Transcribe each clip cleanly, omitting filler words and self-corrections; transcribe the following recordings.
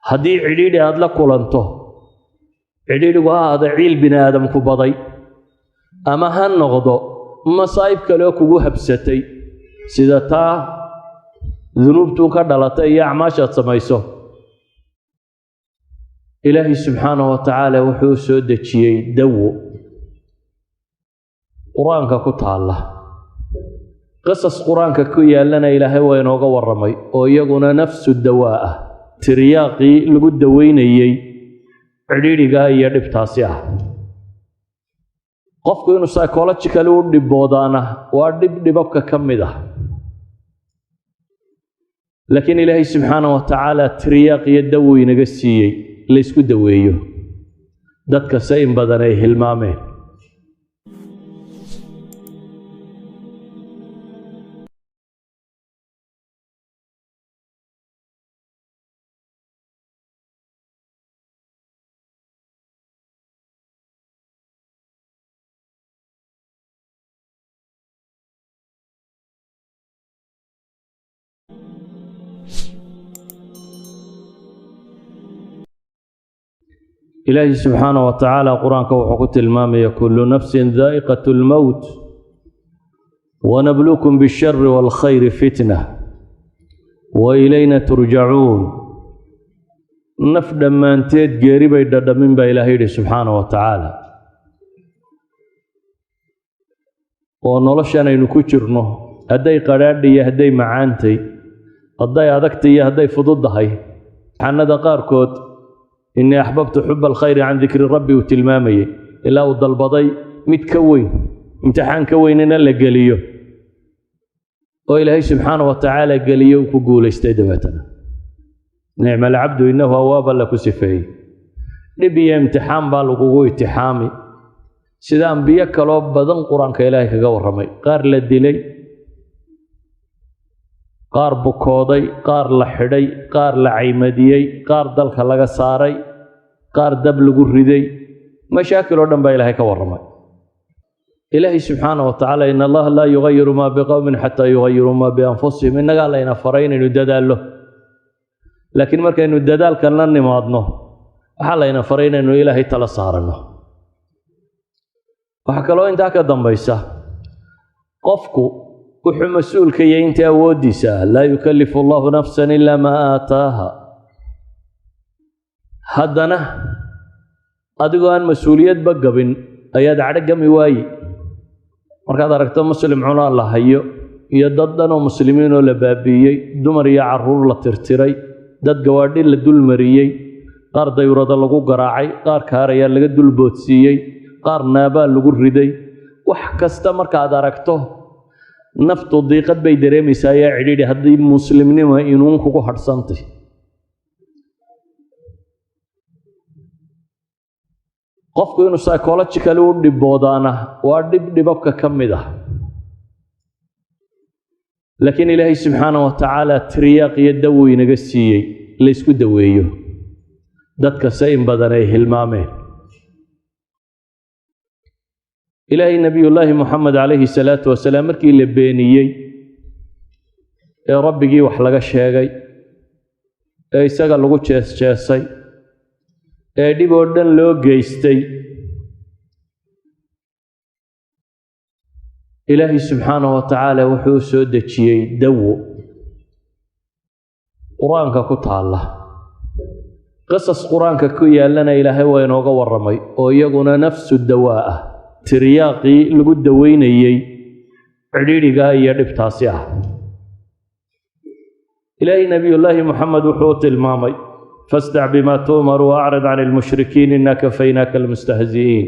Haddii cidhiidhi aada la kulanto, cidhiidhigu ha ahaada ciil bini aadam ku baday ama ha noqdo masaa'ib kaleoo kugu habsatay, sida taa dunuubtuu ka dhalatay iyo acmaashaad samayso, Ilaahay subxaanahu wa tacaala wuxuu u soo dejiyey dawo Qur-aanka ku taalla. Qisas Qur-aanka ku yaallana Ilaahay waa inooga warramay, oo iyaguna nafsu dawaa ah, tiryaaqii lagu daweynayey cidhiidhigaa iyo dhibtaasi ah. Qofku inuu psychologically u dhiboodaana waa dhib dhibabka ka mid ah, laakiin Ilaahay subxaana wa tacaala tiryaaq iyo dawo inaga siiyey laysku daweeyo, dadka se in badan ay hilmaameen. Ilaahi subxaana wa tacaala Qur-aanka wuxuu ku tilmaamaya: كل نفس ذائقة الموت ونبلوكم بالشر والخير فتنة وإلينا ترجعون. Naf dhammaanteed geeri bay dhadhamin baa Ilahay yidhi subxaana wa tacaala. Oo noloshan aynu ku jirno, hadday qadhaadhi iyo hadday macaantay, hadday adagtay iyo hadday fududdahay, xanada qaarkood إني أحببت حب الخير عن ذكر ربي uu tilmaamayey, ilaa uu dalbaday mid ka weyn, imtixaan ka weynina la geliyo, oo Ilaahay subxaana wa tacaala geliyo, uu ku guulaystay. Dabeetana نعم العبد إنه أواب alla ku sifeeyey. Dhib iyo imtixaan baa lagugu itixaami, sida ambiyo kaloo badan Qur-aanka Ilaahay kaga warramay: qaar la dilay, qaar bukooday, qaar la xidhay, qaar la caymadiyey, qaar dalka laga saaray, qaar dab lagu riday. Mashaakil oo dhan baa Ilaahay ka warramay. Ilaahay subxaana wa tacaala: إن الله لا يغير ما بقوم حتى يغيروا ما بأنفسهم. Innagaa layna faray inaynu dadaallo, laakiin markaynu dadaalkan la nimaadno, waxaa layna faray inaynu Ilaahay tala saaranno. Waxaa kaloo intaa ka dambaysa, qofku wuxuu mas-uul ka yahay inta awooddiisa ah. لا يكلف الله نفسا إلا ما آتاها. Haddana adigoo aan mas-uuliyadba gabin ayaad cadho gami waaye markaad aragto muslim cunaa la hayo iyo dad dhan oo muslimiin oo la baabi'iyey, dumar iyo carruur la tirtiray, dad gawaadhi la dulmariyey, qaar dayurado lagu garaacay, qaar kaarayaa laga dulboodsiiyey, qaar naabaa lagu riday. Wax kasta markaad aragto, naftu diiqad bay dareemaysaa ayaa cidhiidhi, haddii muslimnimo inuun kugu hadhsantay. Qofku inuu psychologically u dhiboodaana waa dhib dhibabka ka mid ah, laakiin Ilaahay subxaana wa tacaala tiryaaq iyo dawo inaga siiyey laysku daweeyo, dadka se in badan ay hilmaameen. Ilaahay Nebiyullaahi Moxamed calayhi salaatu wasalaam markii la beeniyey ee Rabbigii wax laga sheegay ee isaga lagu jees jeesay ee dhib oo dhan loo geystay, Ilaahay subxaanahu wa tacaala wuxuu u soo dejiyey dawo Qur-aanka ku taalla. Qisas Qur-aanka ku yaallana Ilaahay waa inooga warramay, oo iyaguna nafsu dawaa ah, tiryaaqii lagu daweynayey cidhiidhigaa iyo dhibtaasi ah. Ilaahay Nebiyullaahi Moxamed wuxuu u tilmaamay: فاصدع بما تؤمر وأعرض عن المشركين إنا كفيناك المستهزئين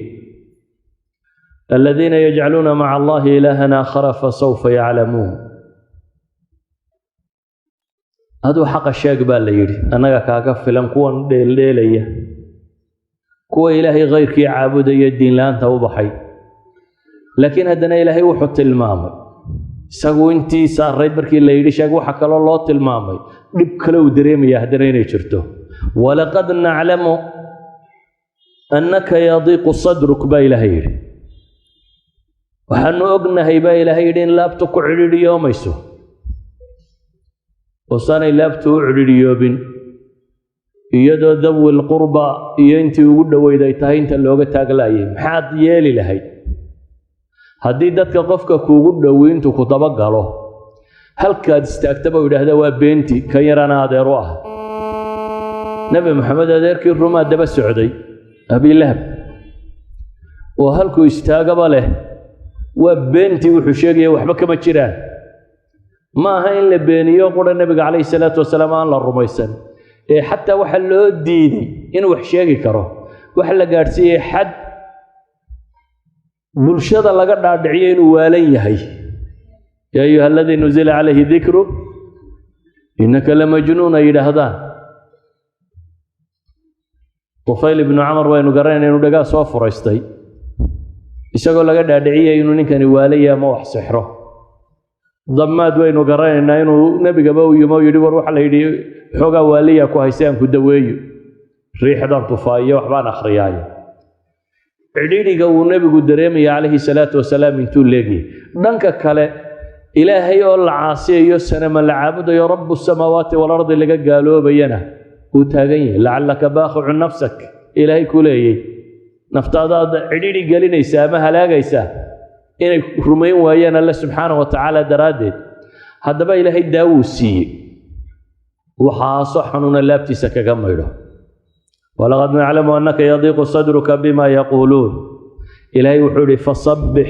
الذين يجعلون مع الله إلها آخر فسوف يعلمون. Aduu xaqa sheeg baa la yidhi, annaga kaaga filan kuwan dheeldheelaya, kuwa Ilaahay khayrkii caabudaya, diinla-aanta u baxay. Laakiin haddana Ilaahay wuxuu tilmaamay, isagu intii saarayd markii la yidhi sheeg, waxa kaloo loo tilmaamay dhib kale uu dareemaya haddana inay jirto. ولقد نعلم أنك يضيق صدرك baa Ilaahay yidhi. Waxaanu ognahay baa Ilaahay yidhi in laabtu ku cidhidhiyoomayso. Oo saanay laabtu u cidhidhiyoobin, Iyadoo dawil qurba iyo intii ugu dhoweyd ay tahay inta looga taaglaayay, maxaad yeeli lahayd haddii dadka qofka kuugu dhowi intuu ku dabagalo, halkaad istaagtaba u yidhaahda waa beenti, kan yarana adeer u ah? Nebi Maxamed adeerkii rumaa daba socday, Abilahab, oo halkuu istaagaba leh waa beentii, wuxuu sheegaya waxba kama jiraan. Ma aha in la beeniyo qura nebiga calayhi salaatu wasalaam, aan la rumaysan, ee xataa waxa loo diiday inuu wax sheegi karo. Waxa la gaadhsiiyey xad bulshada laga dhaadhiciyo inuu waalan yahay. يا أيها الذي نزل عليه الذكر إنك لمجنون ay yidhaahdaan. Tufayl ibnu Camar waynu garanayna inuu dhagaa soo furaystay, isagoo laga dhaadhiciyay inuu ninkani waalaya ama wax sixro. Damaad waynu garanaynaa inuu nebigaba u yimo, yidhi: "War, waxa la yidhi xoogaa waaliya ku haystay, aan ku daweeyo, riixdan tufaayo, waxbaan akhriyaayo." Cidhiidhiga uu nebigu dareemaya calayhi salaatu wasalaam intuu leegyahay. Dhanka kale, Ilaahay oo la caasiyayo, sanama la caabudayo, رب السماوات والأرض laga gaaloobayana uu taagan yahay. لعلك باخع نفسك Ilaahay ku leeyay, naftaadaad cidhiidhi gelinaysaa ama halaagaysaa inay rumayn waayaan Alle subxaana wa tacaala daraaddeed. Haddaba Ilaahay daawuu siiyey, waxaasoo xanuuna laabtiisa kaga maydho. ولقد نعلم أنك يضيق صدرك بما يقولون. Ilaahay wuxuu ihi: فسبح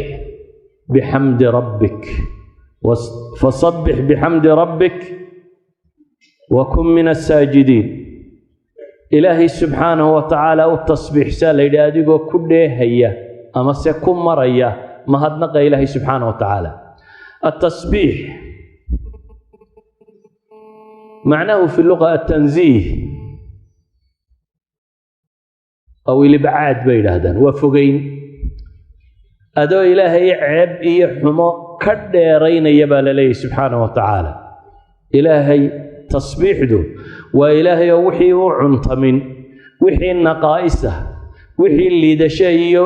بحمد ربك، فسبح بحمد ربك وكن من الساجدين. Ilaahay subxaanahu wa tacaala u tasbiixsaa la yidhi, adigoo ku dheehaya ama se ku maraya mahadnaqa Ilaahay subxaanahu wa tacaala. التسبيح معناه في اللغة التنزيه أو الإبعاد bay yidhaahdaan. Waa fogeyn adoo Ilaahay ceeb iyo xumo ka dheeraynaya baa la leeyahy subxaanahu wa tacaala. Ilaahay tasbiixdu waa Ilaahay oo wixii u cuntamin, wixii naqaa'isa, wixii liidasho iyo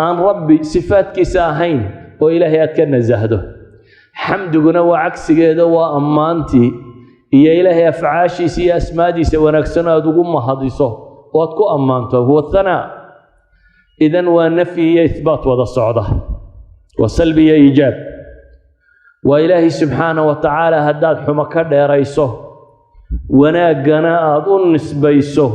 aan Rabbi sifaadkiisa ahayn oo Ilaahay aad ka nasahdo. Xamdiguna waa cagsigeeda, waa ammaantii iyo Ilaahay afcaashiisa iyo asmaadiisa wanaagsan aad ugu mahadiso oo aad ku ammaanto, huwa thanaa. Idan waa nafyi iyo ihbaat wada socda, waa salbi iyo iijaab. Waa Ilaahay subxaana wa tacaala haddaad xumo ka dheerayso, wanaaggana aad u nisbayso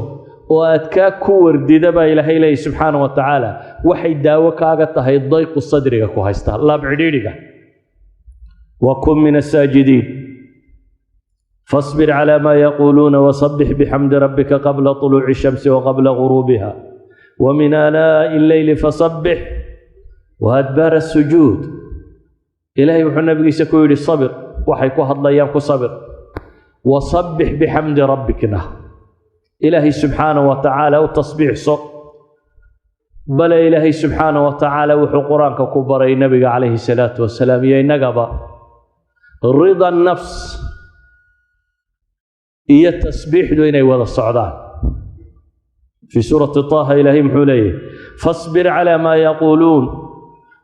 oo aad kaa ku wardida, baa Ilaahay leeyahy subxaana wa tacaala, waxay daawo kaaga tahay dayqu sadriga ku haysta, laab cidhiidhiga. وكن من الساجدين. فاصبر على ما يقولون وسبح بحمد ربك قبل طلوع الشمس وقبل غروبها ومن آناء الليل فسبح وأدبار السجود. Ilaahay wuxuu nabigiisa ku yidhi: sabir, waxay ku hadlayaan ku sabir, وسبح بحمد ربك na Ilaahay subxaana wa tacaala u tasbiixso. Bale Ilaahay subxaana wa tacaala wuxuu Qur-aanka ku baray nabiga calayhi salaatu wasalaam iyo innagaba rida nafs iyo tasbiixdu inay wada socdaan. في سورة طه Ilaahay muxuu leeyahy? فاصبر على ما يقولون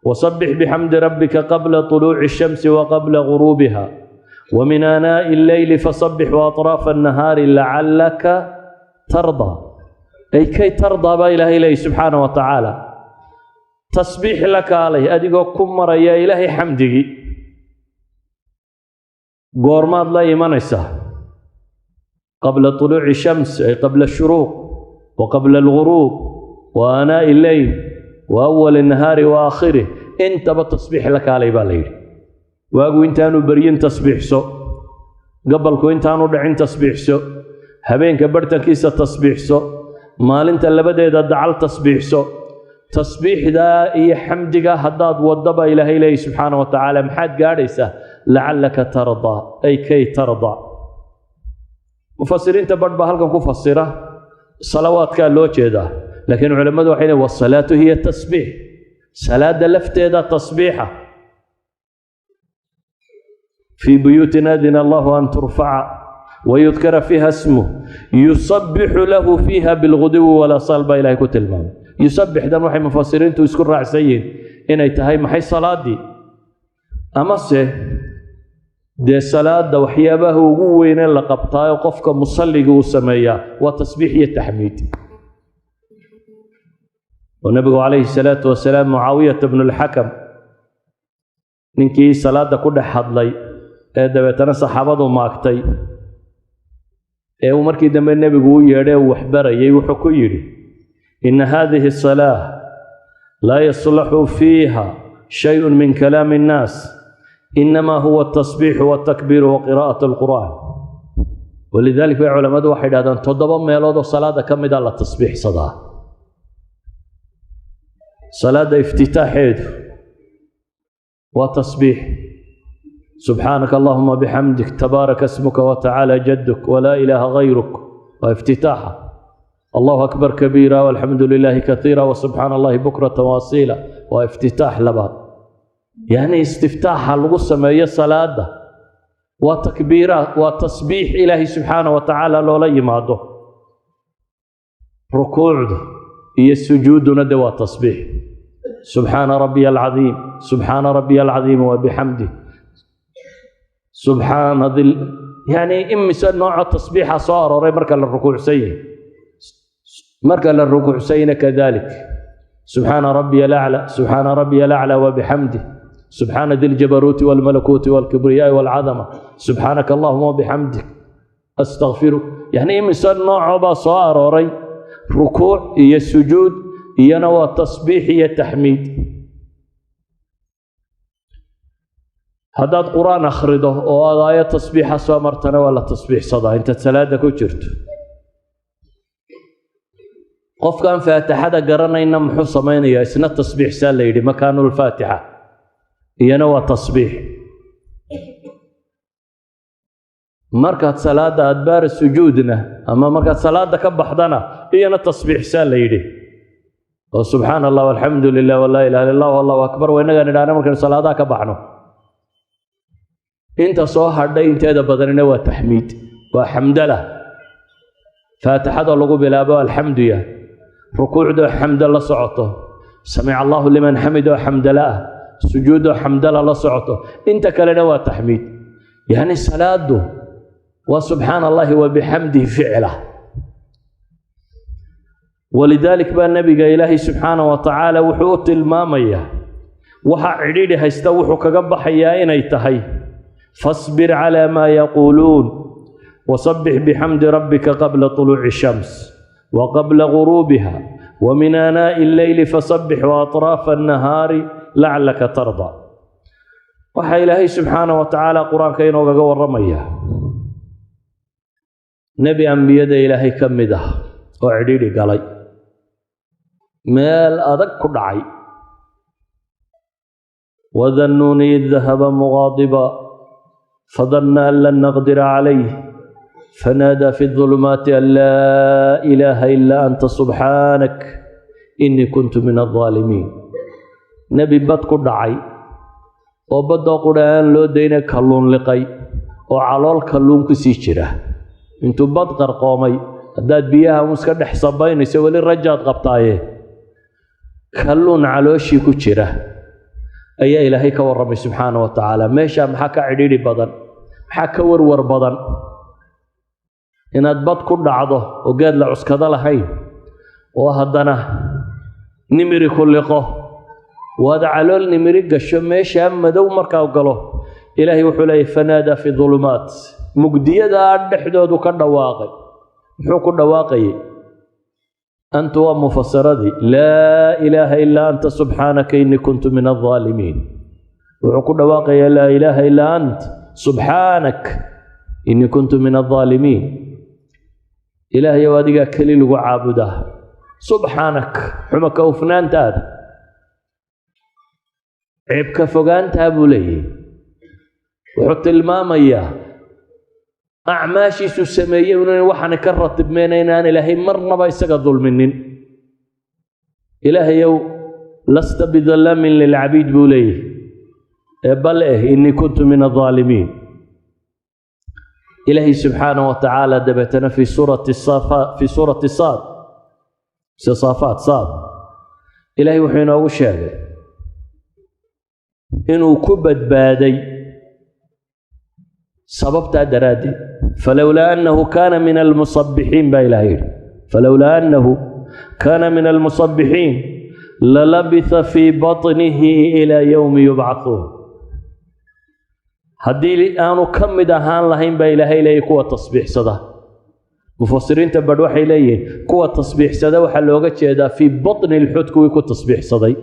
وسبح بحمد ربك قبل طلوع الشمس وقبل غروبها ومن آناء الليل فسبح وأطراف النهار لعلك ترضى، أي كي ترضى baa Ilaahay leeyahy subxaana wa tacaala. Tasbiix la kaalay adigoo ku maraya Ilaahay xamdigii. Goormaad la imanaysaa? قبل طلوع الشمس، أي قبل الشروق، وقبل الغروب، وآناء الليل، وأول النهار وآخره. Intaba tasbiix la kaalay baa la yidhi. Waagu intaanu beryin tasbiixso, gabalku intaanu dhicin tasbiixso, habeenka bartankiisa tasbiixso, maalinta labadeeda dacal tasbiixso. Tasbiixdaa iyo xamdiga haddaad wadaba, Ilaahay leeyahy subxaana wa tacaala, maxaad gaadhaysaa? لعلك ترضى، أي كي ترضى. Mufasiriinta badh baa halkan ku fasira salawaadkaa loo jeedaa, laakiin culammadu waxay leeyihin: والصلاة هي التسبيح. Salaadda lafteeda tasbiixa. في بيوت أذن الله أن ترفع ويذكر فيها اسمه يسبح له فيها بالغدو والآصال baa Ilahay ku tilmaamay. Yusabbixdan waxay mufasiriintu isku raacsan yihiin inay tahay maxay? Salaadii amase Dee salaada waxyaabaha ugu weynee la qabtaayo qofka musalliga uu sameeyaa waa tasbiix iyo taxmiid. Oo nabigu calayhi salaatu wasalaam Mucaawiyata bnu lxakam, ninkii salaada ku dhex hadlay ee dabeetana saxaabadu maagtay, ee uu markii dambe nebigu u yeedhay uu waxbarayay, wuxuu ku yidhi: "Ina hadihi asalaa laa yaslaxu fiiha shayun min kalaami annaas, inama huwa atasbiixu waltakbiiru wa qiraa'at alqur'aan." Walidalik bay culammadu waxay idhahdaan 7 meelood oo salaada ka mida la tasbiixsadaa. Salaada iftitaaxeedu waa tasbiix: "Subxaanaka allahuma bixamdik, tabaaraka ismuka watacaala jaduk, walaa ilaaha gayruk." Waa iftitaaxa. "Allahu akbar kabiira, walxamdu lilaahi kaiira, wasubxaana allahi bukrata waasiila" waa iftitaax labaad. Yacni istiftaaxa lagu sameeyo salaada waa takbiiraat, waa tasbiix Ilaahay subxaana wa tacaala loola yimaado. Rukuucdu iyo sujuuduna de waa tasbiix: "Subxaana rabbiya alcadiim, subxaana rabbiya alcadiim wa bixamdih, subxaana dil." Yani imise nooco tasbiixa soo arooray marka la rukuucsan yahay? Marka la rukuucsanyna kadalik: "Subxaana rabbiya alaclى, subxaana rabbiya alaclى wa bixamdih, subxaana di ljabaruuti walmalakuuti walkibriyaai walcadama, subxaanaka allahuma wabixamdik, astakfiruk." Yani imise nooco baa soo arooray? Rukuuc iyo sujuud iyana waa tasbiix iyo taxmiid. Haddaad qur-aan akhrido oo aad aayad tasbiixa soo martana, waa la tasbiixsadaa intaad salaada ku jirto. Qofkaan faatixada garanayna muxuu samaynayaa? Isna tasbiixsaa la yidhi. Makaanulfaatixa iyana waa tasbiix. Markaad salaada adbaara sujuudna ama markaad salaada ka baxdana, iyana tasbiixsaa la yidhi, oo "Subxaana allah, alxamdu lilah, walaa ilaha illa allah, allahu akbar" waa innagaan idhahna markaynu salaadaha ka baxno. Inta soo hadhay inteeda badanina waa taxmiid, waa xamdala. Faatixada lagu bilaabo alxamduya, rukuucdoo xamdo la socoto, "Samica allahu liman xamidoo" xamdala ah, sujuudoo xamdala la socoto, inta kalena waa taxmiid. Yacni salaadu waa subxaana allahi wa bixamdihi ficla. Walidaalik baa nebiga Ilaahay subxaana wa tacaala wuxuu u tilmaamayaa waxa cidhidhi haysta wuxuu kaga baxayaa inay tahay: "Fasbir calaa maa yaquuluun, wasabbix bixamdi rabbika qabla طuluuci shams wa qabla guruubiha, wa min aanaa'i alleyli fasabbix waatraafa annahaari lacallaka tarda." Waxaa Ilaahay subxaana wa tacaala qur-aanka inoogaga warramaya nebi ambiyada Ilaahay ka mid ah oo cidhidhi galay, meel adag ku dhacay. "Wadannuuni id dahaba mugaadiba fadanna an lan naqdira calayh, fanaadaa fi الظulumaati an laa ilaaha ilaa anta, subxaanak, inii kuntu min الظaalimiin." Nebi bad ku dhacay oo baddoo qura aan loo dayna kalluun liqay oo calool kalluun ku sii jira, intuu bad qarqoomay. Haddaad biyaha un iska dhex sabaynayso, weli rajaad qabtaaye, kalluun calooshii ku jira ayaa Ilaahay ka warramay subxaana wa tacaala. Meeshaa maxaa ka cidhiidhi badan? Maxaa ka warwar badan inaad bad ku dhacdo oo geed la cuskado lahayn, oo haddana nimiri ku liqo, waad calool nimiri gasho, meeshaa madow markaa galo? Ilaahay wuxuu leeyahy: "Fanaadaa fi dulumaat." Mugdiyadaa dhexdoodu ka dhawaaqay. Muxuu ku dhawaaqayay? Antu waa mufasiradii: "Laa ilaaha ilaa anta, subxaanaka, innii kuntu min aldaalimiin." Wuxuu ku dhawaaqayaa: "Laa ilaaha ilaa ant, subxaanak, innii kuntu min aldaalimiin." Ilaahayow, adigaa keli lagu caabudaa, subxaanak, xuma ka hufnaantaada, ceeb ka fogaantaa buu leeyahy. Wuxuu tilmaamayaa acmaashiisu sameeyey un waxaana ka ratibmeyna inaan Ilaahay marnaba isaga dulminin. "Ilaahayow, lasta bidallaamin lilcabiid" buu leeyahy, ee bal "innii kuntu min aldaalimiin." Ilaahay subxaana wa tacaala dabeetana fi suurati safa, fi suurati Saad mise Saafaat, Saad, Ilaahay wuxuu inoogu sheegay inuu ku badbaaday. Sababtaa daraaddeed, falowlaa annahu kaana min almusabbixiin baa Ilahay yidhi, falowlaa annahu kaana min almusabbixiin lalabitha fii batnihi ilaa yowmi yubcathuun. Haddii aanu ka mid ahaan lahayn baa Ilaahay leeyahy kuwa tasbiixsada. Mufasiriinta badh waxay leeyihiin kuwa tasbiixsada waxaa looga jeedaa fii batni alxuut kuwii ku tasbiixsaday.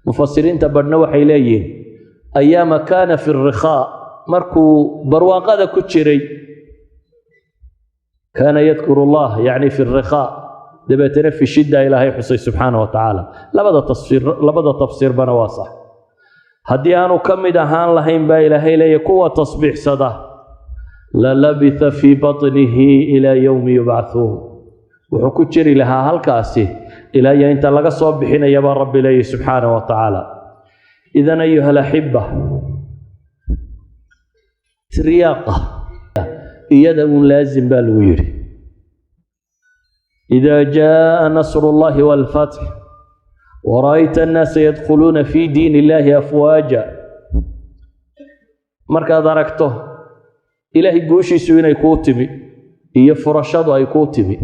Mufasiriinta badhna waxay leeyihiin ayaama kaana fi rikhaa, markuu barwaaqada ku jiray, kaana yadkuru Allah, yacni fi rikhaa, dabeetana fi shidda Ilaahay xusay subxaana wa tacaala. Labada tafsiirbana waa sax. Haddii aanu ka mid ahaan lahayn baa Ilaahay leeyahy kuwa tasbiixsada, lalabitha fii batnihi ilaa yowmi yubcathuun, wuxuu ku jiri lahaa halkaasi ilaa iyo inta laga soo bixinaya baa Rabbi leeyahy subxaana wa tacaala. Idan, ayuha alaxiba, tiryaaqa iyada uun laazim baa lagu yidhi. Ida jaaa nasru llahi walfatx wara'ayta annaasa yadkhuluuna fii diin illahi afwaaja, markaad aragto Ilaahay guushiisu inay kuu timi iyo furashadu ay kuu timi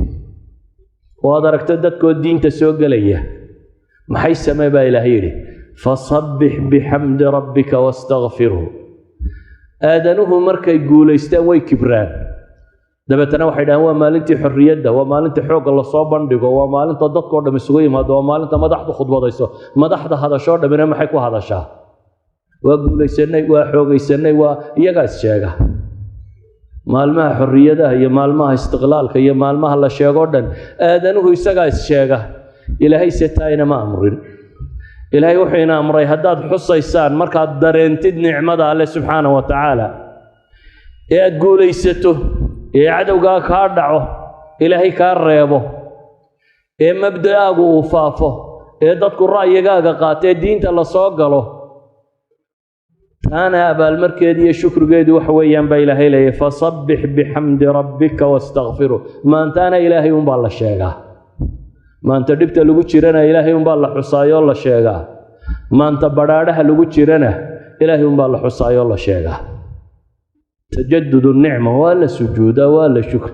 oo aad aragto dadkoo diinta soo gelaya, maxay samee baa Ilaahay yidhi? Fasabbix bixamdi rabbika wastakfirhu. Aadanuhu markay guulaystaan way kibraan. Dabeetana waxay dhahaan waa maalintii xorriyadda, waa maalinta xoogga lasoo bandhigo, waa maalinta dadkao dham isugu yimaado, waa maalinta madaxdu khudbadayso. Madaxda hadashoo dhammina maxay ku hadashaa? Waa guulaysanay, waa xoogaysanay. Waa iyagaa is sheega. Maalmaha xorriyadaha iyo maalmaha istiqlaalka iyo maalmaha la sheego dhan aadanuhu isagaa is sheega. Ilaahay se taa inama amrin. Ilaahay wuxuu ina amray haddaad xusaysaan markaad dareentid nicmada Alle subxaana wa tacaala ee aad guulaysato, ee cadowgaa kaa dhaco, Ilaahay kaa reebo, ee mabda'aagu uu faafo, ee dadku ra'yigaaga qaato, ee diinta lasoo galo, taana abaalmarkeedi iyo shukrigeedu waxa weeyaan baa Ilaahay leeyahy, fasabbix bixamdi rabbika wastakfiru. Maantaana Ilaahay unbaa la sheegaa. Maanta dhibta lagu jirana Ilaahay unbaa la xusaayoo la sheegaa. Maanta badhaadhaha lagu jirana Ilaahay unbaa la xusaayoo la sheegaa. Tajadud nicma waa la sujuudaa, waa la shukr,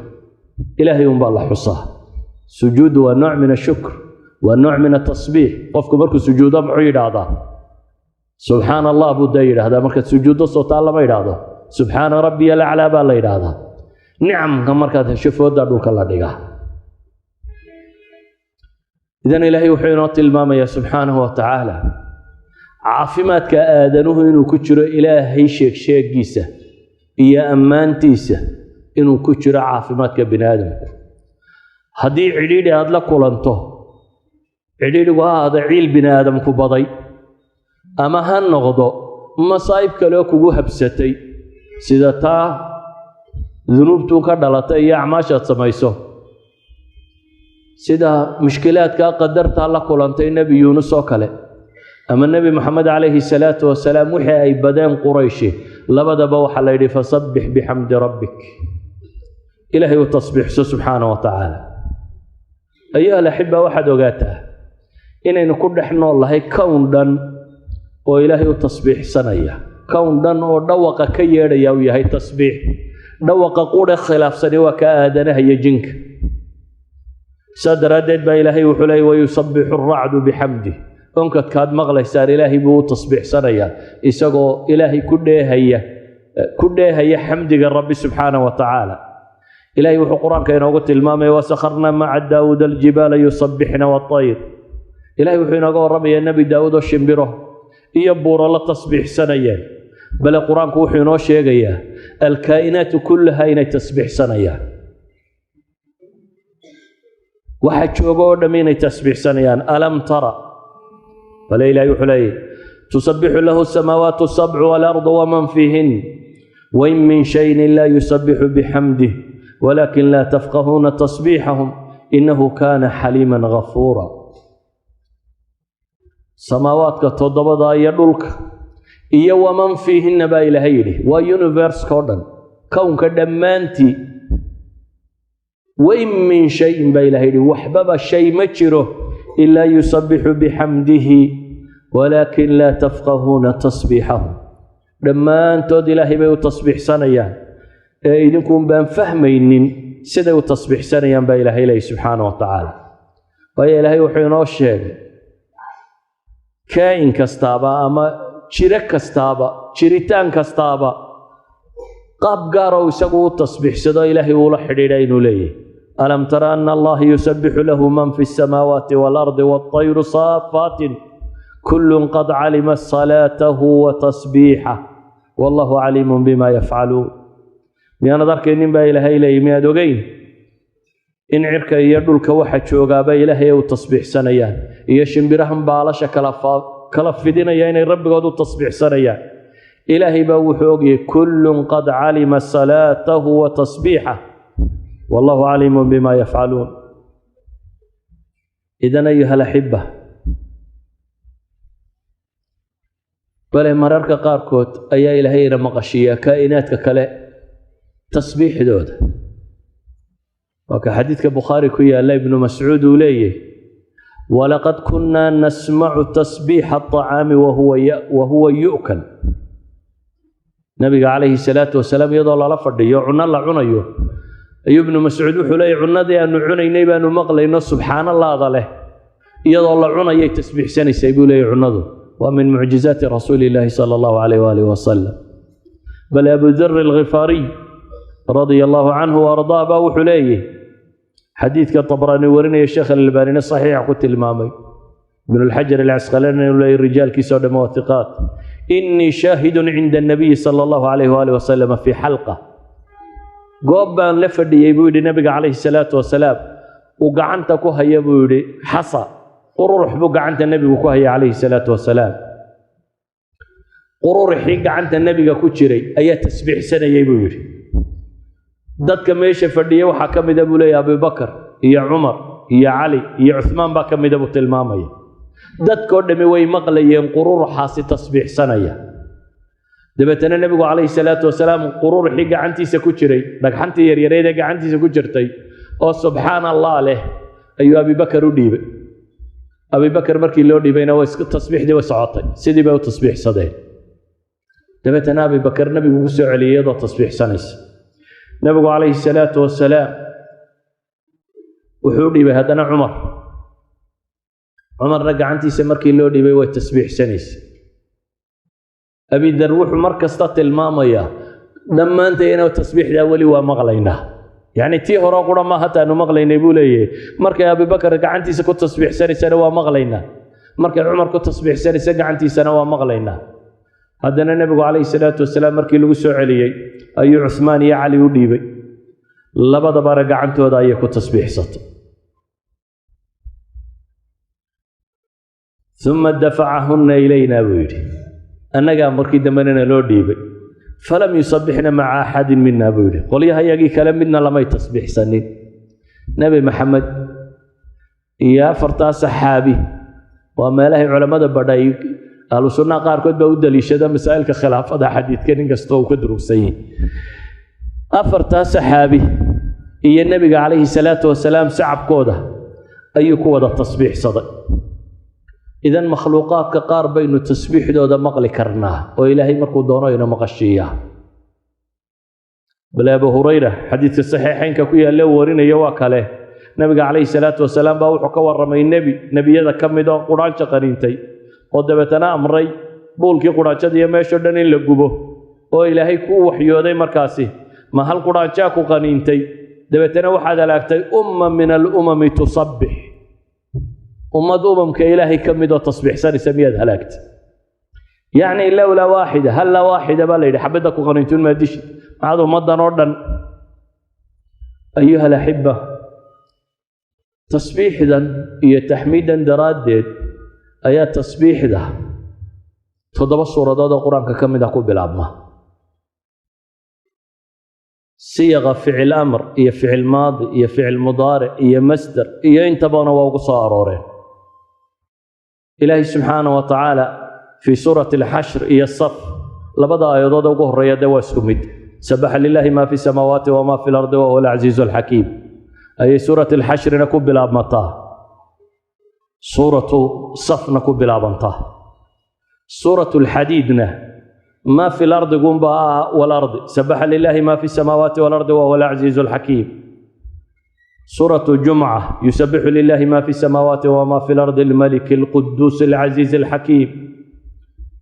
Ilaahay unbaa la xusaa. Sujuuddu waa nooc min ashukr, waa nooc min atasbiix. Qofku markuu sujuudo muxuu yidhaahdaa? Subxaana Allah buu dee yidhaahdaa. Markaad sujuuddo sootaa lama yidhaahdo subxaana rabbiya alaclaa baa la yidhaahdaa. Nicamka markaad hesho fooddaa dhulka la dhigaa. Idan Ilaahay wuxuu inoo tilmaamayaa subxaanahu wa tacaala caafimaadka aadanuhu inuu ku jiro Ilaahay sheegsheegiisa iyo ammaantiisa, inuu ku jiro caafimaadka bini aadamku. Haddii cidhiidhi aada la kulanto, cidhiidhigu ha ahaado ciil bini aadamku baday ama ha noqdo masaa'ib kale oo kugu habsatay, sida taa dunuubtuu ka dhalatay iyo acmaashaad samayso, sida mushkilaadkaa qadartaa la kulantay Nebi Yuunus oo kale ama Nebi Moxamed calayhi salaatu wasalaam wixii ay badeen Qurayshi, labadaba waxaa la yidhi fasabbix bixamdi rabbik, Ilaahay u tasbiixso subxaana wa tacaala. Ayuha alaxiba, waxaad ogaataa inaynu ku dhex nool lahay kown dhan oo Ilaahay u tasbiixsanaya, kown dhan oo dhawaqa ka yeedhaya uu yahay tasbiix. Dhawaqa qudhe khilaafsani waa ka aadanaha iyo jinka. Saa daraaddeed baa Ilaahay wuxuu leeyay wayusabbixu aracdu bixamdih. Onkadkaad maqlaysaan Ilaahay buu u tasbiixsanayaa, isagoo Ilaahay ku dheehaya xamdiga Rabbi subxaana wa tacaala. Ilahay wuxuu Qur-aanka inoogu tilmaamaya wasakharnaa maca Daawuud aljibaala yusabbixna waatayr. Ilahay wuxuu inooga warramayaa Nebi Daawuud oo shimbiro iyo buuro la tasbiixsanayeen. Bale Qur-aanku wuxuu inoo sheegayaa alkaa'inaatu kullaha inay tasbiixsanayaan, waxa jooga oo dhamm inay tasbiixsanayaan. Alam tara, bale Ilahay wuxuu leeyahy tusabbixu lahu asamaawaatu asabcu waalardu waman fiihin wain min shayin laa yusabbixu bixamdih walakin laa tafqahuuna tasbiixahum inahu kaana xaliiman gafuura. Samaawaadka toddobada iyo dhulka iyo waman fiihinna baa Ilaahay yidhi, waa universe-ka o dhan, kownka dhammaantii. Wain min shayin baa Ilahay yidhi, waxbaba shay ma jiro ilaa yusabbixu bixamdihi walaakin laa tafqahuuna tasbiixahum. Dhammaantood Ilaahay bay u tasbiixsanayaan, ee idinkuun baan fahmaynin siday u tasbiixsanayaan, baa Ilaahay leeyay subxaana wa tacaala. Waayo, Ilaahay wuxuu inoo sheegay kaa'in kastaaba ama jiro kastaaba, jiritaan kastaaba, qaab gaara uu isagu u tasbiixsado, Ilaahay uula xidhiidha inuu leeyahay. ألم تر أن الله يسبح له من في السماوات والأرض والطير صافات كل قد علم صلاته وتسبيحه والله عليم بما يفعلون. Miyaanad arkaynin, baa Ilaahay leeyay, miyaad ogeyn in cirka iyo dhulka waxa joogaaba Ilaahay ay u tasbiixsanayaan, iyo shimbirahan baalasha kala fidinaya inay Rabbigood u tasbiixsanayaan? Ilaahay baa wuxuu ogyahay كل قد علم صلاته وتسبيحه والله عليم بما يفعلون. إذن أيها الأحبة, bale mararka qaarkood ayaa Ilaahayna maqashiiyaa kaa'inaadka kale tasbiixdooda. Waa ka xadiidka Bukhaari ku yaalla, Ibnu Mascuud uu leeyahy: ولقد كنا نسمع تسبيح الطعام وهو يؤكل. Nabiga calayhi salaatu wasalaam iyadoo lala fadhiyo, cunno la cunayo, ayuu Ibnu Mascuud wuxuu leeyahy: cunnadii aanu cunaynay baanu maqlayno subxaana Allaada leh, iyadoo la cunayay tasbiixsanaysay, buu leeyahy cunnadu. Waa من معجزات رسول الله صلى الله عليه وآله وسلم. Bal Abu Dar Alghifaariy رضي الله عنه وأرضاه baa wuxuu leeyahy, xadiidka Tabraani warinaya, Sheekh Alalbaanina saxiixa ku tilmaamay, Ibn Alxajar Alcasqalaani inuu leeyahy rijaalkiisa oo dhamma waa hiqaat: إني شاهد عند النبي صلى الله عليه وآله وسلم في حلقة. Goob baan la fadhiyey, buu yidhi, nabiga calayhi salaatu wasalaam uu gacanta ku haya, buu yidhi, xasa qururux buu gacanta nebigu ku haya calayhi salaatu wasalaam. Qururixii gacanta nebiga ku jiray ayaa tasbiixsanayay, buu yidhi. Dadka meesha fadhiyey waxaa ka mida, buu leeyahy, Abubakar iyo Cumar iyo Cali iyo Cuhmaan baa ka mida, buu tilmaamaya. Dadkoo dhammi way maqlayeen qururuxaasi tasbiixsanaya. Dabeetana nebigu calayhi salaatu wasalaam qururuxii gacantiisa ku jiray, dhagxantii yaryareed ee gacantiisa ku jirtay oo subxaan Allah leh, ayuu Abibakar u dhiibay. Abibakar markii loo dhiibayna way tasbiixdii way socotay, sidii bay u tasbiixsadeen. Dabeetana Abibakar nebigu ugu soo celiyey iyadoo tasbiixsanaysa. Nebigu calayhi salaatu wasalaam wuxuu u dhiibay haddana Cumar. Cumarna gacantiisa markii loo dhiibay way tasbiixsanaysa. Abidar wuxuu mar kasta tilmaamayaa dhammaantayna tasbiixdaa weli waa maqlaynaa, yacni tii hore qura ma hataanu maqlaynay, buu leeyahay. Markay Abibakar gacantiisa ku tasbiixsanaysana waa maqlaynaa, markay Cumar ku tasbiixsanaysa gacantiisana waa maqlaynaa. Haddana nebigu calayhi salaatu wasalaam markii lagu soo celiyey ayuu Cuhmaan iyo Cali u dhiibay. Labadabana gacantooda ayay ku tasbiixsatay. ثم دفعهن إلينا, buu yidhi, annagaa markii dambena loo dhiibay. فلم يسبحن مع أحد منا, buu yidhi, qolyaha yagii kale midna lamay tasbiixsanin. Nebi Maxamed iyo afartaa saxaabi waa meelahay culammada badhay, ahlu sunnaha qaarkood baa u daliishada masaa'ilka khilaafada xadiidka, nin kastoo uu ka durugsan yahay. Afartaa saxaabi iyo nebiga calayhi salaatu wasalaam sacabkooda ayuu ku wada tasbiixsaday. Idan makhluuqaadka qaar baynu tasbiixdooda maqli karnaa oo Ilaahay markuu doono ina maqashiiyaa. Bale Abu Hurayra xadiidka saxiixaynka ku yaalla warinaya waa kale, nabiga calayhi salaatu wasalaam baa wuxuu ka warramay nebi nebiyada ka mid oo qudhaanjo qaniintay, oo dabeetana amray buulkii qudhaanjada iyo meeshoo dhan in la gubo, oo Ilaahay ku waxyooday markaasi: ma hal qudhaanjaa ku qaniintay? Dabeetana waxaad halaagtay أمة من الأمم تسبح. Ummad umamka Ilaahay ka mid oo tasbiixsanaysa miyaad halaagtay? Yacni لولا واحدة هلا واحدة baa la yidhi, xabadda ku qaniintuun maa dishi, maxaad ummaddan oo dhan? أيها الأحبة, tasbiixdan iyo taxmiidan daraaddeed ayaa tasbiixda toddoba suuradood oo Qur-aanka ka mid ah ku bilaabma. Siyaqa ficil amr iyo ficil maadi iyo ficil mudaaric iyo masder iyo intabana waa ugu soo arooreen. Ilaahay subxaana wa tacaala fii suurati Alxashr iyo Saf, labada aayadood ugu horreeya dee waa isku mid: سبح لله ما في السماوات وما في الأرض وهو العزيز الحكيم, ayay suurat Alxashrina ku bilaabmataa, suuratu Safna ku bilaabantaa. Suuratu Alxadiidna Maa fi lardigunba ah walardi, sabaxa lilaahi maa fi samaawaati walardi wahuwa alcaziizu alxakiim. Suuratu Jumca, yusabixu lilahi ma fi samaawaati wama fi lardi almaliki alquduus alcaziiz alxakiim.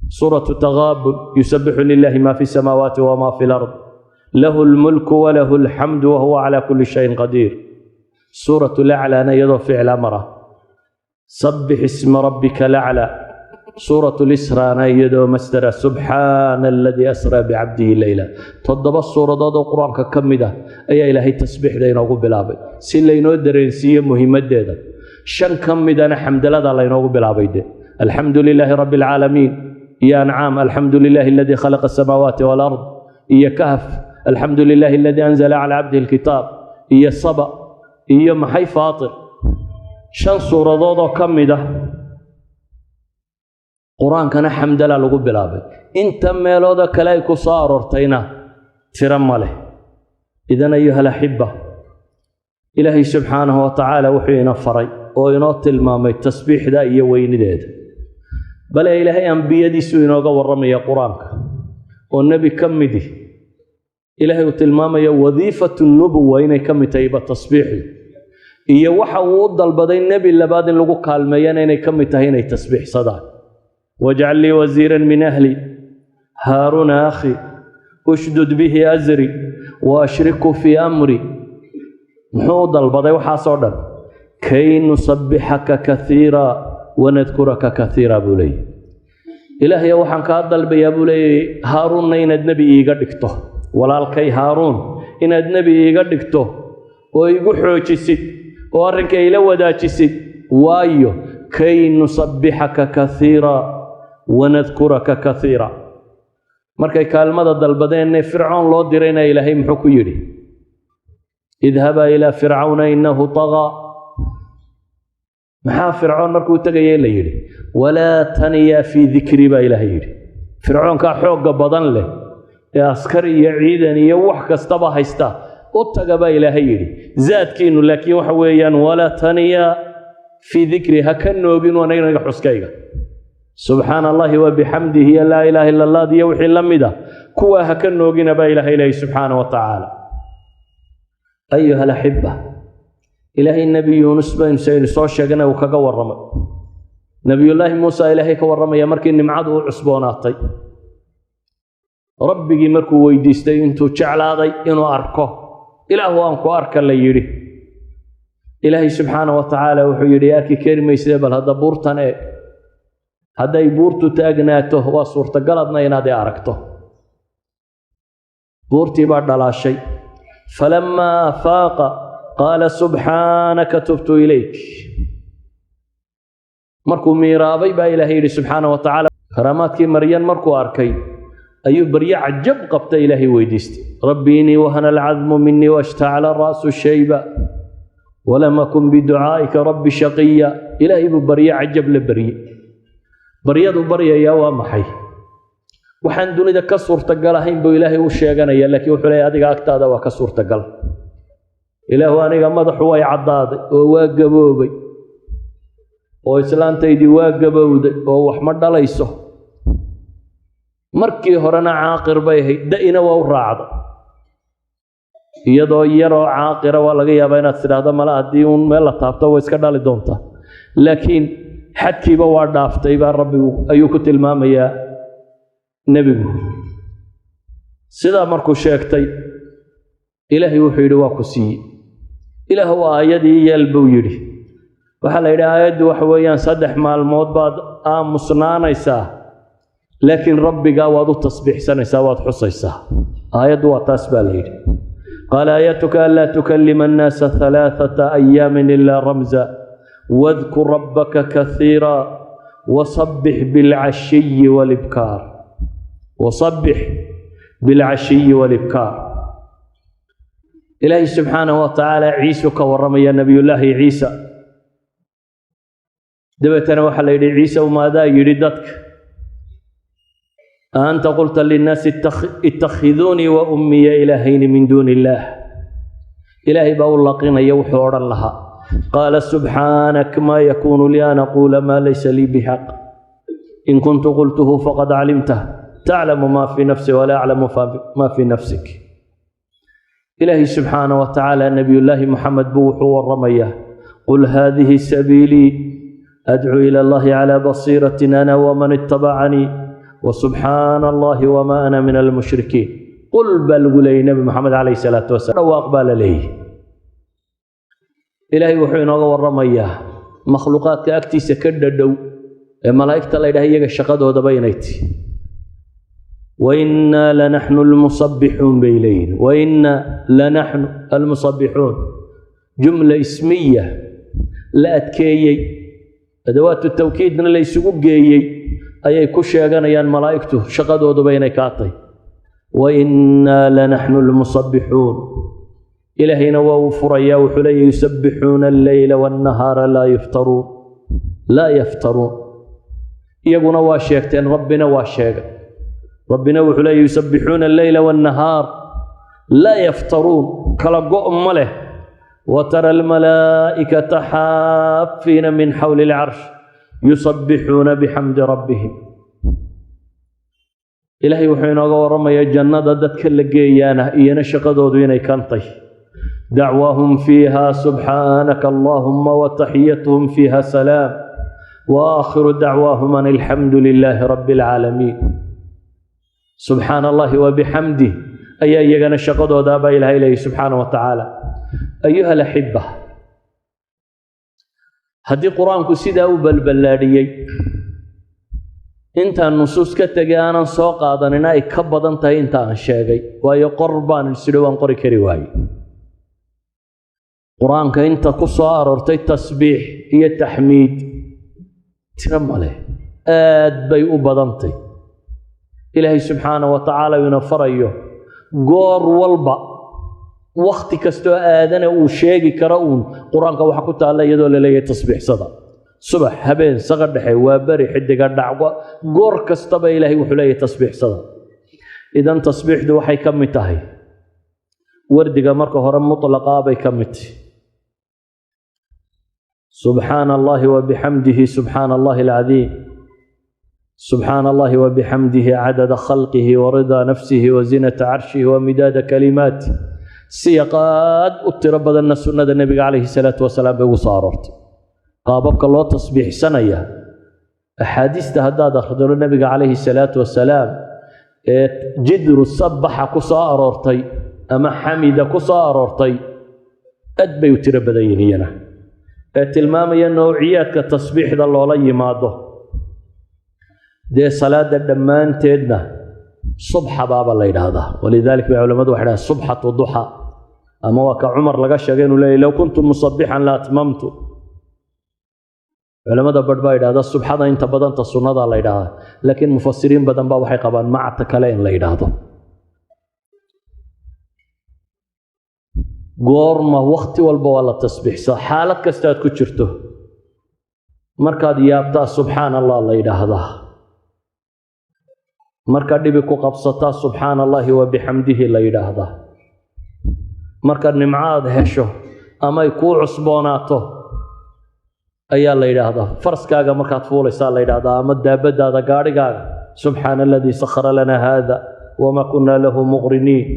Suuratu Taqaabun, yusabixu lilahi ma fi samaawaati wama fi lard lahu lmulku walahu alxamdu wahuwa cala kuli shayin qadiir. Suuratu Laclana iyadoo ficil amar ah, sabbix isma rabbika lacla. Suuratu Lisraana iyadoo masdara, subxaana aladii asraa bicabdihi leyla. 7 suuradood oo Qur-aanka ka mid ah ayaa Ilaahay tasbiixda inoogu bilaabay si laynoo dareensiiyo muhiimaddeeda. 5 ka midana xamdalada laynoogu bilaabay de, alxamdu lilaahi rabbi alcaalamiin, iyo Ancaam, alxamdu lilahi aladii khalaqa asamaawaati walard, iyo Kahf, alxamdu lilahi aladii anzala cala cabdihi alkitaab, iyo Saba, iyo maxay, Faatir. 5 suuradood oo ka mid ah Qur-aankana xamdala lagu bilaabay. Inta meelooda kale ay ku soo aroortayna tiro ma leh. Idan, ayuha alaxiba, Ilaahay subxaanahu wa tacaala wuxuu ina faray oo inoo tilmaamay tasbiixda iyo weynideeda. Bale Ilaahay ambiyadiisuu inooga warramaya Qur-aanka, oo nebi ka midi Ilaahay uu tilmaamaya wadiifatu nubuwa inay ka mid tahayba tasbiixdu, iyo waxa uu u dalbaday nebi labaad in lagu kaalmeeyana inay ka mid tahay inay tasbiixsadaan. Wajcal lii wasiiran min ahli, Haaruuna akhi, ushdud bihi asri wa ashrikhu fii amri. Muxuu u dalbaday waxaasoo dhan? Kay nusabbixaka kaiira wanadkuraka kaiira, buu leeyahy. Ilaahayo, waxaan kaa dalbayaa, buu leeyahy, Haaruunna inaad nebi iiga dhigto, walaalkay Haaruun inaad nebi iiga dhigto oo igu xoojisid oo arrinka ila wadaajisid. Waayo, kay nusabbixaka kaiira wanadkuraka kaiira. Markay kaalmada dalbadeenne Fircoon loo dirayna, Ilaahay muxuu ku yidhi? Idhabaa ilaa fircawna innahu طagaa. Maxaa Fircoon markuu tegayay la yidhi? Walaa taniyaa fii dikri, baa Ilaahay yidhi. Fircoonkaa xoogga badan leh ee askar iyo ciidan iyo wax kastaba haysta u taga, baa Ilaahay yidhi. Zaadkiinu laakiin waxa weeyaan, walaa taniyaa fii dikri, ha ka noogin aniga xuskayga. Subxaana Allahi wa bixamdihi iyo laa ilaaha illa Allah iyo wixii la mid ah, kuwaa ha ka noogina, baa Ilahay leeyahy subxaana wa tacaala. Ayuha alaxiba, Ilaahay Nebi Yuunus baynu saynu soo sheegnay uu kaga warramay. Nebiyullaahi Muusa Ilaahay ka warramaya markii nimcadu u cusboonaatay, Rabbigii markuu weydiistay intuu jeclaaday inuu arko. Ilaahu, aan ku arka, la yidhi. Ilaahay subxaana wa tacaala wuxuu yidhi, arki keri mayside, bal hadda buurtan eeg. Hadday buurtu taagnaato, waa suurtagaladna inaad i aragto. Buurtii baa dhalaashay. Falamaa afaaqa qaala subxaanaka tubtu ilayk. Markuu miiraabay baa Ilaahay yidhi subxaana wa tacaala. Karaamaadkii Maryan markuu arkay ayuu baryo cajab qabta Ilaahay weydiistay: rabbi inii wahana alcadmu minii washtacala ra'su shayba walam akun biducaa'ika rabbi shaqiya. Ilaahay buu baryo cajab la baryey. Baryadu baryayaa waa maxay? Waxaan dunida ka suurtagal ahayn buu Ilaahay u sheeganaya, laakiin wuxuu leeyahy, adiga agtaada waa ka suurtagal. Ilaahu, aniga madaxu way caddaaday oo waa gaboobay, oo islaantaydii waa gabowday oo wax ma dhalayso. Markii horena caaqir bay ahayd, da'ina waa u raacday. Iyadoo yaroo caaqira waa laga yaabaa inaad tidhaahdo, mala haddii uun meel la taabto way iska dhali doontaa, laakiin xadkiiba waa dhaaftay, baa Rabbigu ayuu ku tilmaamayaa nebigu. Sidaa markuu sheegtay, Ilaahay wuxuu yidhi, waa ku siiyey. Ilaahu, aayadii yeel, buu yidhi. Waxaa la yidhi, aayaddu waxa weeyaan 3 maalmood baad aamusnaanaysaa, laakiin Rabbigaa waad u tasbiixsanaysaa, waad xusaysaa. Aayaddu waa taas, baa la yidhi. Qaala aayatuka anlaa tukalima annaasa halaathata ayaamin ilaa ramza wadkur rabbaka kaiira wasabbix bilcashiyi walibkaar, wasabbix bilcashiyi walibkaar. Ilaahay subxaanahu wa tacaala Ciisu ka warramaya, Nebiyullaahi Ciisa. Dabeetana waxaa la yidhi, Ciise, umaadaa yidhi dadka, aanta qulta linnaasi ittakhiduunii wa ummiya ilaahayni min duuni illaah? Ilaahay baa u laqinaya wuxuu odhan lahaa. Qaala subxaanak, maa yakuunu lii an aquula maa laysa lii bixaq, in kuntu qultuhu faqad calimtah. Taclamu maa fii nafsi walaa aclamu maa fii nafsik. Ilaahay subxaana wa tacaala nebiyullaahi Moxamed buu wuxuu warramayaa: "Qul haadihi sabiilii adcuu ila Allahi calaa basiiratin ana waman ittabacanii wasubxaana Allahi wamaa ana min almushrikiin." Qul baa lagu leeyay Nebi Moxamed calayhi salaatu wasalam, dhawaaq baa la leeyay. Ilaahay wuxuu inooga warramayaa makhluuqaadka agtiisa ka dhadhow ee malaa'igta la ydhaha, iyaga shaqadoodaba inay tihi. "Wainaa lanaxnu almusabbixuun" bay leeyihin. "Wainaa lanaxnu almusabbixuun", jumla ismiya la adkeeyey, adawaatu tawkiidna la isugu geeyey ayay ku sheeganayaan malaa'igtu shaqadooduba inay kaa tahy. "Wainaa lanaxnu almusabbixuun". Ilaahayna waa uu furayaa, wuxuu leeyahy: "Yusabbixuuna alleyla waannahaara laa yuftaruun, laa yaftaruun." Iyaguna waa sheegteen, Rabbina waa sheegay. Rabbina wuxuu leeyahy: "Yusabbixuuna alleyla waannahaar laa yaftaruun", kala go' ma leh. "Watara almalaa'ikata xaafiina min xawli alcarsh yusabbixuuna bixamdi rabbihim." Ilaahay wuxuu inooga warramayaa jannada dadka la geeyaana iyana shaqadoodu inay kantay: "Dacwaahum fiiha subxaanaka Allahuma wataxiyatuhum fiiha salaam waakhiru dacwaahum an alxamdu lilaahi rabbi alcaalamiin." Subxaana Allahi wabixamdih ayaa iyagana shaqadoodaa baa Ilahay leeyay subxaana wa tacaala. Ayuha alaxiba, haddii Qur-aanku sidaa u balballaadhiyey, intaan nusuus ka tegay aanan soo qaadanina ay ka badan tahay inta aan sheegay, waayo qor baan isidho waan qori kari waaye. Qur-aanka inta ku soo aroortay tasbiix iyo taxmiid tiro maleh, aad bay u badantay. Ilaahay subxaana wa tacaala ina farayo goor walba, wakhti kastoo aadana uu sheegi karo uun, Qur-aanka waxa ku taalla iyadoo la leeyahay tasbiixsada, subax, habeen, saqa dhexe, waa beri, xidiga dhacgo, goor kastaba Ilaahay wuxuu leeyahay tasbiixsada. Idan tasbiixdu waxay ka mid tahay wardiga marka hore mutlaqaa bay ka mid tahay. Subxaana Allahi wabixamdihi, subxaana Allahi alcadiim, subxaana Allahi wabixamdihi cadada khalqihi waridaa nafsihi wazinata carshihi wamidaada kalimaatih. Siyaqaad u tiro badanna sunnada Nebiga calayhi salaatu wasalaam bay ugu soo aroortay qaababka loo tasbiixsanaya. Axaadiista haddaad akhrido Nebiga calayhi salaatu wasalaam ee jidru sabbaxa ku soo aroortay ama xamida ku soo aroortay, aad bay u tiro badan yihiin iyana, ee tilmaamaya nowciyaadka tasbiixda loola yimaado. Dee salaada dhammaanteedna subxa baaba la yidhaahdaa. Walidalik bay culamadu waxay dhahaan subxatu duxa, ama waa ka Cumar laga sheegay inuu leeyahy: "Low kuntu musabixan la atmamtu." Culamada barh baa yidhahda subxada inta badanta sunnada la yidhahdaa, laakiin mufasiriin badan baa waxay qabaan macta kale in la yidhaahdo. Goorma? Wakhti walba waa la tasbiixsaa, xaalad kasta aad ku jirto. Markaad yaabtaa subxaana Allah la yidhaahdaa, markaad dhibi ku qabsataa subxaana Allahi wa bixamdihi la yidhaahdaa, markaad nimco aad hesho amay kuu cusboonaato ayaa la yidhaahdaa, faraskaaga markaad fuulaysaa la yidhaahdaa, ama daabadaada, gaadhigaaga: "Subxaana aladii sakhara lana haada wamaa kunna lahu muqriniin."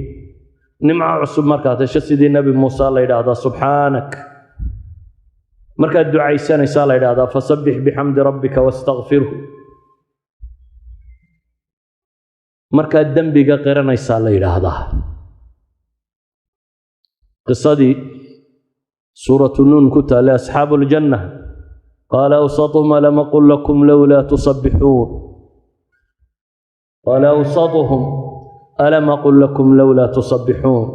Nimco cusub markaad hesho, sidii Nebi Muuse, la yidhaahdaa subxaanak. Markaad ducaysanaysaa la yidhahdaa fasabbix bixamdi rabbika wastakfirhu. Markaad dembiga qiranaysaa la yidhaahdaa. Qisadii suuratu Nuun ku taallay, asxaabu aljanna: qaala awsatuhum alam aqul lakum lowlaa tusabbixuun, qaala awsatuhum alam aqul lakum lowlaa tusabbixuun.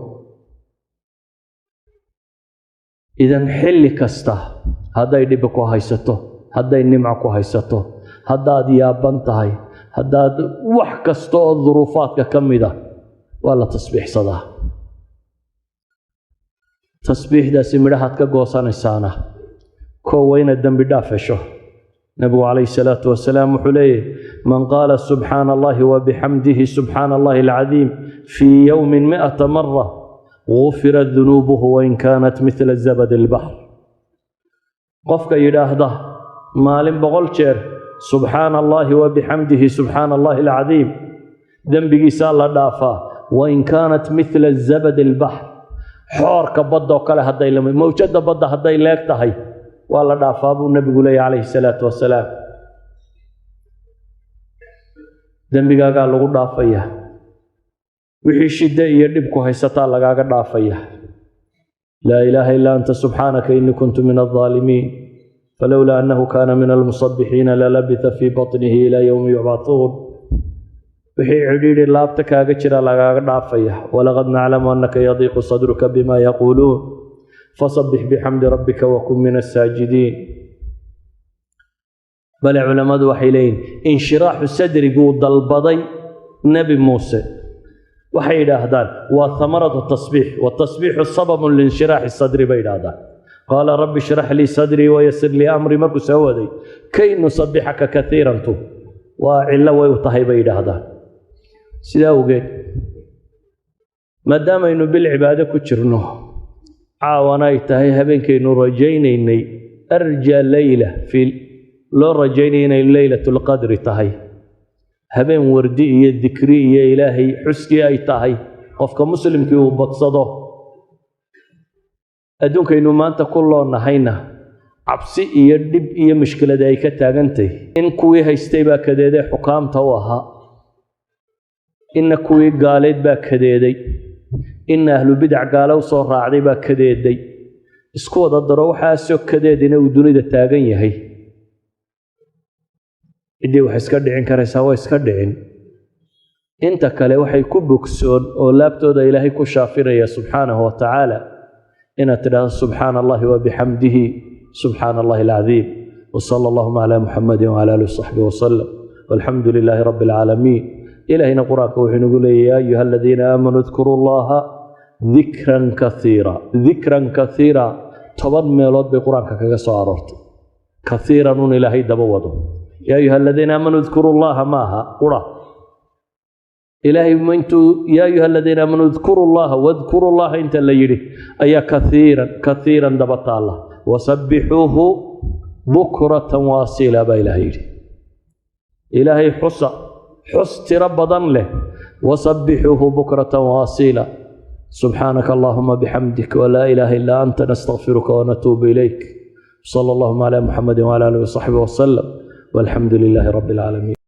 Idan xilli kasta, hadday dhibi ku haysato, hadday nimco ku haysato, haddaad yaaban tahay, haddaad wax kasta oo duruufaadka ka mid a, waa la tasbiixsadaa. Tasbiixdaasi midhahaad ka goosanaysaana koo waa inaad dembi dhaaf hesho. Nebigu calayhi salaatu wasalaam wuxuu leeyahy: "Man qaala subxaana Allahi wabixamdihi, subxaana Allahi alcadiim, fii yowmin 100 mara, gufirat dunuubuhu wain kaanat midla zabadi albaxr." Qofka yidhaahda maalin 100 jeer subxaana Allahi wabixamdihi, subxaana Allahi alcadiim, Dembigiisaa la dhaafaa. Wain kaanat mithla zabadi albaxr, xoorka badda oo kale hadday lamid, mawjadda badda hadday leeg tahay, waa la dhaafaa buu nebigu leeyahy calayhi salaatu wasalaam. Dembigaagaa lagu dhaafaya, wixii shidde iyo dhibku haysataa lagaaga dhaafaya. Laa ilaaha illaa anta subxaanaka innii kuntu min aldaalimiin. Falowlaa annahu kaana min almusabbixiina lalabitha fii batnihi ilaa yowmi yubcathuun. Wixii cidhiidhi laabta kaaga jira lagaaga dhaafaya. Walaqad naclamu annaka yadiiqu sadruka bima yaquuluun, fasabbix bixamdi rabbika wakun min asaajidiin. Bale culammadu waxay leeyihin inshiraaxu sadriguu dalbaday Nebi Muuse, waxay yidhaahdaan waa hamaratu tasbiix, watasbiixu sababun liinshiraaxi sadri bay yidhaahdaan. Qaala rabbi ishrax lii sadrii wayasir lii amrii markuu soo waday, kay nusabixaka kaiirantu waa cillo way u tahay bay yidhaahdaan. Sidaa awgeed, maadaamaynu bil cibaado ku jirno, caawana ay tahay habeenkaynu rajaynaynay, arja leyla fi loo rajaynaya inay leylatulqadri tahay, habeen wardi iyo dikri iyo Ilaahay xuskii ay tahay, qofka muslimkii uu badsado. Adduunkaynu maanta ku loonnahayna cabsi iyo dhib iyo mushkilada ay ka taagantahy, in kuwii haystay baa kadeeday xukaamta u ahaa, inna kuwii gaaleed baa kadeeday, inna ahlu bidac gaale u soo raacday baa kadeeday, isku wada daro waxaasoo kadeedina uu dunida taagan yahay. Ciddii wax iska dhicin karaysaa waa iska dhicin, inta kale waxay ku bogsoon oo laabtooda Ilaahay ku shaafinaya subxaanahu wa tacaala inaad tidhaahdo subxaana Allahi wa bixamdihi, subxaana Allahi alcadiim. Wsala allahuma calaa Muxamadi wcala alihi wasaxbihi wasalam, walxamdu lilaahi rabbi alcaalamiin. Ilahina Qur-aanka wuxuu inagu leeyahy: ya ayuha aladiina aamanuu idkuruu Allaha dikran kaiira, dikran kaiira. 10 meelood bay Qur-aanka kaga soo aroortay kaiiran un Ilaahay daba wado. Ya ayuha aladiina aamanuu idkuruu llaha maaha qura. Ilaahay intuu yaa ayuha aladiina aamanuu idkuruu llaha wadkuruu llaha inta la yidhi ayaa kaiiran kaiiran daba taalla. Wasabbixuuhu bukratan waasiila baa Ilaahay yidhi. Ilaahay xusa xus tiro badan leh. Wasabbixuuhu bukratan waasiila. Subxaanaka allahuma bixamdik, walaa ilaaha ilaa anta, nastakfiruka wanatuubu ilayk. Sala allahuma calaa Muxamadi wcala alihi wasaxbihi wasalam, walxamdu lilaahi rabbi alcaalamiin.